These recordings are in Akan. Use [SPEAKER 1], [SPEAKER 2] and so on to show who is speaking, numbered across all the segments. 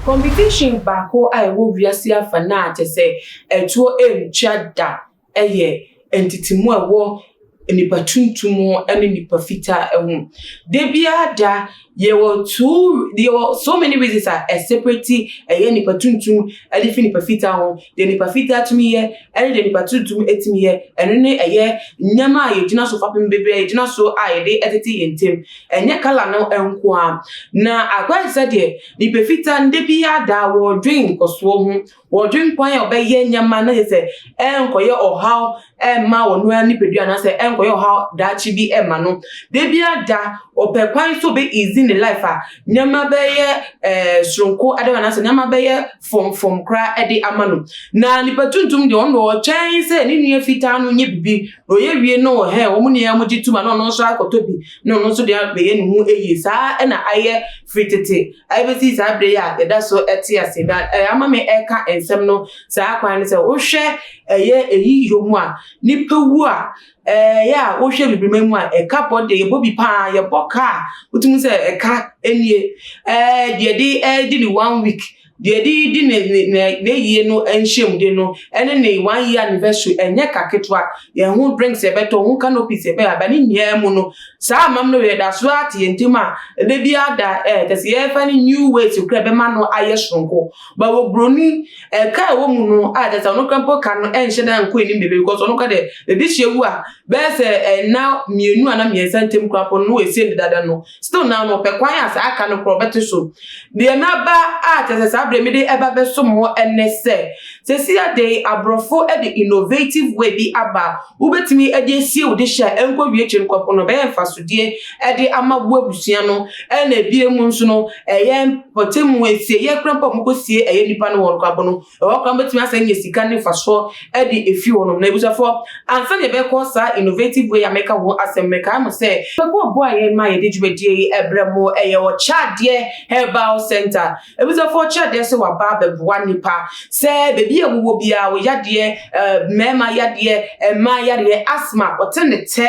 [SPEAKER 1] Competition baako a ɛwɔ wiase afa no a kyerɛ sɛ ɛtoɔ ntwa da yɛ ntetemu a ɛwɔ nnipa tuntum ne nnipa fitaa ho. Da biara da, yɛwɔ two yɛwɔ so many reasons a ɛseparate ɛyɛ nnipa tuntum de fi nnipa fitaa ho. Deɛ nnipa fitaa tumi yɛ ne deɛ nnipa tuntum tumi yɛ, ɛno ne ɛyɛ nneɛma a yɛgyina so fapem bebree a yɛgyina so a yɛde tete yɛn ntam. Ɛnyɛ colour no nko ara. Na akɔyɛ te sɛ deɛ nnipa fitaa no da biara da wɔredwen nkɔsoɔ ho. Wɔredwen kwan a wɔbɛyɛ nneɛma na kyerɛ sɛ ɛrenkɔyɛ ɔhaw ɛmma ɔno ara nipadua anaasɛ ɛrenkɔyɛ ɔhaw daakye bi ɛmma no. Da biara da, ɔpɛ kwan sɛ ɔbɛ ease ne life a nneɛma bɛyɛ soronko de ama no anaasɛ nneɛma bɛyɛ frɔmfrɔm koraa de ama no. Na nipa tuntum deɛ, ɔno deɛ ɔtwɛn sɛ ne nua fitaa no nyɛ biribi na ɔyɛ wie no ɔhɛn wɔn nyinaa wɔgye tom a na ɔno nso akɔtɔ bi na ɔno nso deɛ abɛyɛ ne ho yie. Saa na ayɛ firi tete ɛbɛsi saa berɛ yi a yɛda so te ase. Na ama me ɛka nsɛm no saa kwan no sɛ wohwɛ ɛyɛ ayiyɔ mu a, nipa wu a, ɛyɛ a wohwɛ bibirima mu a ɛka bɔ deɛ yɛbɔ bi paa, yɛbɔ ka a wotumi sɛ ɛka nie. Deɛ de ɛdi ne one week, deɛ de di ne ne n'ayie no nhyiamude no ɛne ne one year anniversary ɛnyɛ ka ketewa. Yɛn ho drinks yɛbɛtɔ, ho canopies yɛbɛyɛ aba ne nyinaa mu no, saa amam no yɛda so ate yɛn ntam a ɛda biara da kyɛ sɛ yɛfa ne new ways kora bɛma no ayɛ soronko. Ba wɔ buroni ɛka a ɛwɔ mu no a kyɛ sɛ ɔno kora mpo ka no ɛnhyɛ da nkɔ anim bebree because ɔno kora deɛ ebi hyɛ wu a bɛyɛ sɛ ɛna 2 anaa 3 ntam kora mpo no wɔesie no dada no, still now no ɔpɛ kwan a saa aka no kora ɔbɛte so. Deɛ maba a kyerɛ sɛ saa berɛ mede ɛba bɛsom mo ɛne sɛ, seesei ade aborɔfo de innovative way bi aba, wobɛtumi de asie wo dehyɛ a ɛnkɔ wie kyerɛ nkɔpɔ no, ɛbɛyɛ mfasodeɛ de ama wo abusua no, ɛna ebie mu nso no, ɛyɛ mpɔtamu esieɛ koraa mpo a wɔkɔsie ɛyɛ nipa no wɔ nkorabɔ no, ɛhɔ koraa wobɛtumi asan anya sika ne mfasoɔ de efi hɔnom. Na abusuafoɔ, ansa na yɛbɛkɔ saa innovative way a meka ho asɛm, mekae mo sɛ, bɛkɔ ɔboa yɛn ma yɛde dwumadie yi ɛbrɛ mo, ɛyɛ Ɔkyɛadeɛ Herbal Center. Abusuafoɔ, Ɔkyɛadeɛ sɛ waba abɛboa nipa sɛ baabi a wowɔ biara, wo yadeɛ, mmarima yadeɛ, mmaa yadeɛ, asthma, ɔte ne tɛ.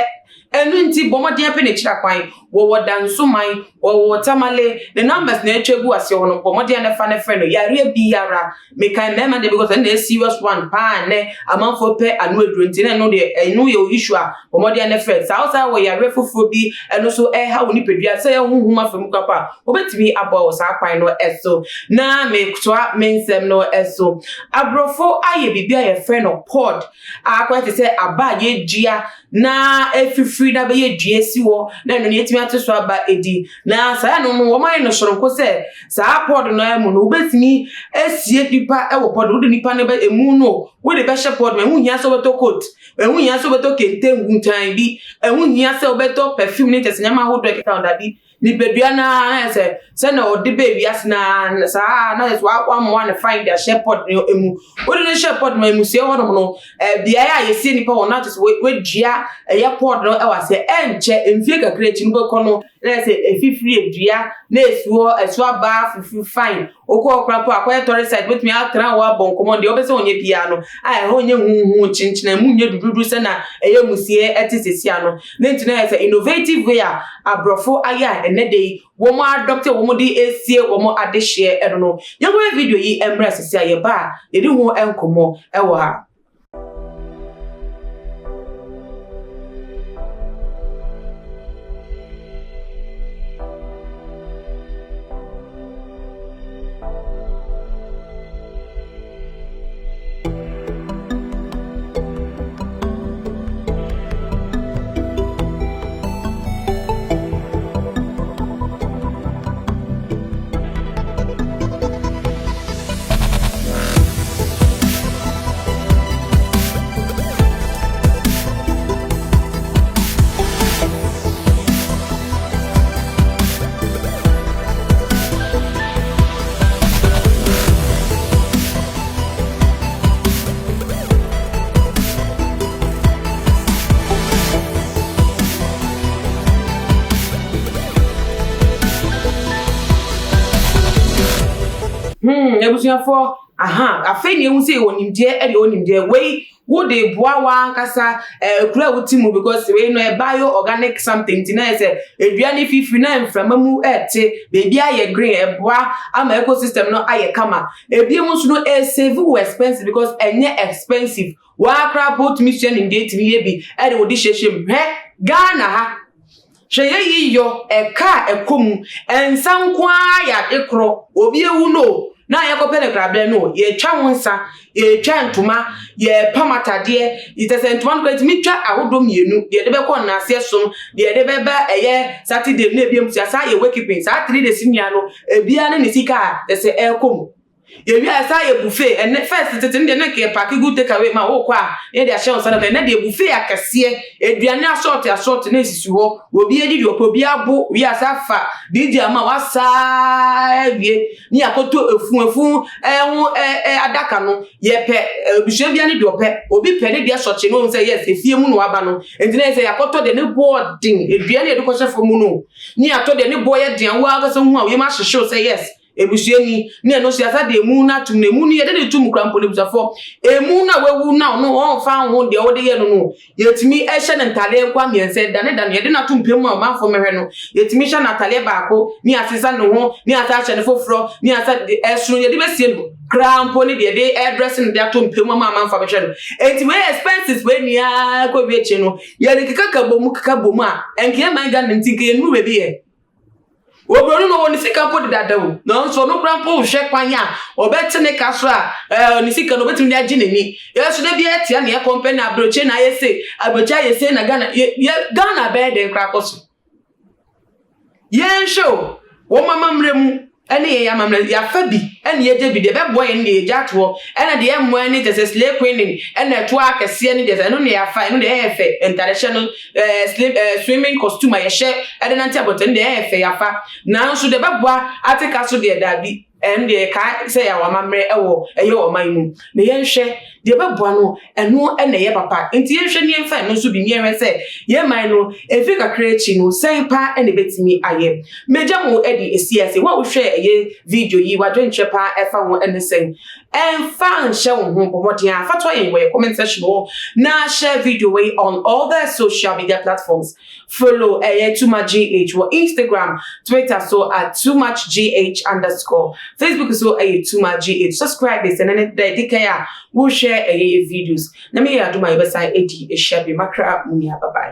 [SPEAKER 1] Ɛno nti bɔ mmɔden apɛ n'akyiri akwan. Wɔwɔ Dansoman, wɔwɔ Tamale, ne numbers na atwa gu aseɛ hɔ no, bɔ mmɔden na fa ne frɛ no. Yareɛ biara, mekae mmarima deɛ because ɛno na ɛyɛ serious one paa nnɛ, amanfoɔ pɛ ano aduro nti na ɛno deɛ ɛno yɛ issue a bɔ mmɔden na frɛ. Saa wo saa wɔ yareɛ foforɔ bi ɛno nso ɛha wo nipadua sɛ ɛyɛ honhom afa mu koraa a, wobɛtumi aboa wɔ saa kwan no so. Na metoa me nsɛm no so. Aborɔfo ayɛ biribi a yɛfrɛ no pod a akɔyɛ te sɛ aba a yɛdua na efifiri na bɛyɛ dua si hɔ na ɛno no yɛtumi ate so aba edi. Na saa ɛno no wɔn ayɛ no soronko sɛ saa pod no mu no wobɛtumi asie nipa wɔ pod, wode nipa no bɛ emu no wode bɛhyɛ pod mu. Ɛho hia sɛ wobɛtɔ coat, ɛho hia sɛ wobɛtɔ kente nguntan bi, ɛho hia sɛ wobɛtɔ perfume ne kyɛ sɛ nneɛma ahodoɔ ɛkeka ho dabi. Nipadua no ara na sɛ sɛnea ɔde bɛɛ wiase na saa na sɛ wamoa no fine de ahyɛ pod no mu. Wode no hyɛ pod no mu sie hɔnom no, beaeɛ a yɛsie nipa wɔ no akyɛ sɛ wadua ɛyɛ pod no ɛwɔ aseɛ. Ɛnkyɛ mfie kakra akyi no bɛkɔ no na sɛ efifiri edua na esi hɔ ɛso aba fufu fine. Wokɔ koraa mpo akɔyɛ tourist site, wobɛtumi atena hɔ abɔ nkɔmmɔ deɛ wopɛ sɛ ɔnyɛ biara no a ɛhɔ nyɛ huhu kyenkyena mu nyɛ dududu sɛ na ɛyɛ musie ɛte sɛsi ano. Ne nti na yɛ sɛ innovative way a aborɔfo ayɛ a ɛnɛ da yi wɔn adopt wɔn de esie wɔn adehyeɛ ɛno no. Yɛnkɔyɛ video yi mmerɛ sɛsi a yɛba a yɛde ho nkɔmmɔ ɛwɔ ha. Abusuafoɔ, aha, afei na ehu sɛ yɛwɔ nimdeɛ ɛde ɛwɔ nimdeɛ. Wei, Wode boa w'ankasa kuro a wote mu because wei no ɛ bio organic something, nti na yɛ sɛ edua ne fifiri na mframa mu ɛte beebi ayɛ green, ɛboa ama ecosystem no ayɛ kama. Ebien nso no, ɛsave wo expensive because ɛnyɛ expensive. Wakora po wotumi sua nimdeɛ, tumi yɛ bi ɛde wode hyehyɛ mu. Hwɛ Ghana ha, hwɛ yɛyi yɔ ɛka a ɛkɔ mu. Nsa nko ara yɛ ade korɔ. Obi ewu no na yɛkɔpɛ ne krabrɛ no, yɛtwa ho nsa, yɛtwa ntoma, yɛpam atadeɛ. Yɛtɛ sɛ ntoma no koraa yɛtumi twa ahodoɔ mmienu: deɛ yɛde bɛkɔ nnaseɛ som, deɛ yɛde bɛba ɛyɛ Saturday na ebiem sia. Saa yɛ wakekeeping saa 3 days nua no, ebiara ne ne sika a kyɛ sɛ ɛrekɔ mu. Yɛwie a, saa yɛ buffet. Ɛnɛ first tete no deɛ, na nka yɛ pack gu take away ma wokɔ a yɛde ahyɛ wo nsa no. Ɛnɛ deɛ, buffet akɛseɛ, aduane asɔɔte asɔɔte na esisi hɔ. Obi adi deɛ ɔpɛ, obi abo wie asa afa DJ ama wasaa awie ne yɛakɔtɔ efu efu ɛho ɛ ɛ adaka no. Yɛpɛ abusua bia ne deɛ ɔpɛ. Obi pɛ ne deɛ sɔkye no, ohun sɛ yes, efie mu na waba no, nti na yɛ sɛ yɛakɔtɔ deɛ ne boɔ den. Aduane yɛde kɔhyɛ fam no ne yɛatɔ deɛ ne boɔ yɛ den a wo ankasa hu a oyam ahyehyew sɛ yes, ebusuani ne ɛno so yɛasa de emu no atum na emu no yɛde ne tum kura mpo ne busuafoɔ emu no a wawu na ɔno ɔnfa ho deɛ ɔde yɛ no, yɛtumi ɛhyɛ ne ntadeɛ nkwa mmiɛnsa dane dane. Yɛde no ato mpem mu a ɔmanfoɔ mɛhwɛ no, yɛtumi hyɛ n'atadeɛ baako ne asesa ne ho ne asa ahyɛ ne foforɔ ne asa de ɛsono yɛde bɛsie no koraa mpo ne deɛ yɛde ɛdress no de ato mpem mu ama amanfoɔ bɛhwɛ no. Eti wei expenses wei nyinaa kɔ wie akyi no, yɛde keka ka bɔ mu, keka bɔ mu a nkeɛ man Ghana nti nka yɛnuru baabi yɛ. Oburoni no wɔ ne sika mpo dedada o, nanso ɔno kora mpo hwɛ kwan a ɔbɛte ne ka so a ne sika no ɔbɛtumi de agye n'ani. Yɛso de bi ɛtia ne ɛkɔmpɛ na aburokye na ayɛ se aburokye ayɛ se na Ghana yɛ yɛ Ghana bɛyɛ den kora kɔ so. Yɛnhwɛ o, wɔn amammerɛ mu ɛne yɛn amammerɛ, yɛafa bi ɛne yɛgye bi. Deɛ ɛbɛboa yɛn deɛ, yɛgye atoɔ, ɛna deɛ ɛmmoa ne kyɛ sɛ slay queening ɛna ɛtoa akɛseɛ ne deɛ sɛ ɛno ne yɛafa. Ɛno deɛ ɛyɛ fɛ. Ntadehyɛ no, slay swimming costume a yɛhyɛ ɛde nante abɔnten deɛ, ɛyɛ fɛ, yɛafa. Nanso deɛ ɛbɛboa ate ka so deɛ, daabi. Ɛno deɛ, yɛka sɛ yɛwɔ amammerɛ ɛwɔ ɛyɛ ɔman mu na yɛnhwɛ deɛ ɛbɛboa no, ɛno ɛna ɛyɛ papa. Nti yɛnhwɛ ne yɛmfa ɛno nso bi ne yɛhwɛ sɛ yɛn man no efi kakra akyi no sɛn pa ɛna ɛbɛtumi ayɛ. Megya mo ɛde esi ase. Wo a wohwɛ ɛyɛ video yi, wadwenkyerɛ paa ɛfa ho ɛne sɛn? Ɛmfa nhyɛ wo ho, bɔ mmɔden a fa to yɛn wɔ yɛ comment section hɔ na share video wei on all the social media platforms. Follow ɛyɛ Too Much GH wɔ Instagram, Twitter so at TooMuchGH_, Facebook so ɛyɛ Too Much GH. Subscribe sɛ nane da ɛdi kan a wohwɛ ɛyɛ yɛ videos na meyɛ adom a yɛbɛsan adi ahyia bi. Makra mu nua, bye bye.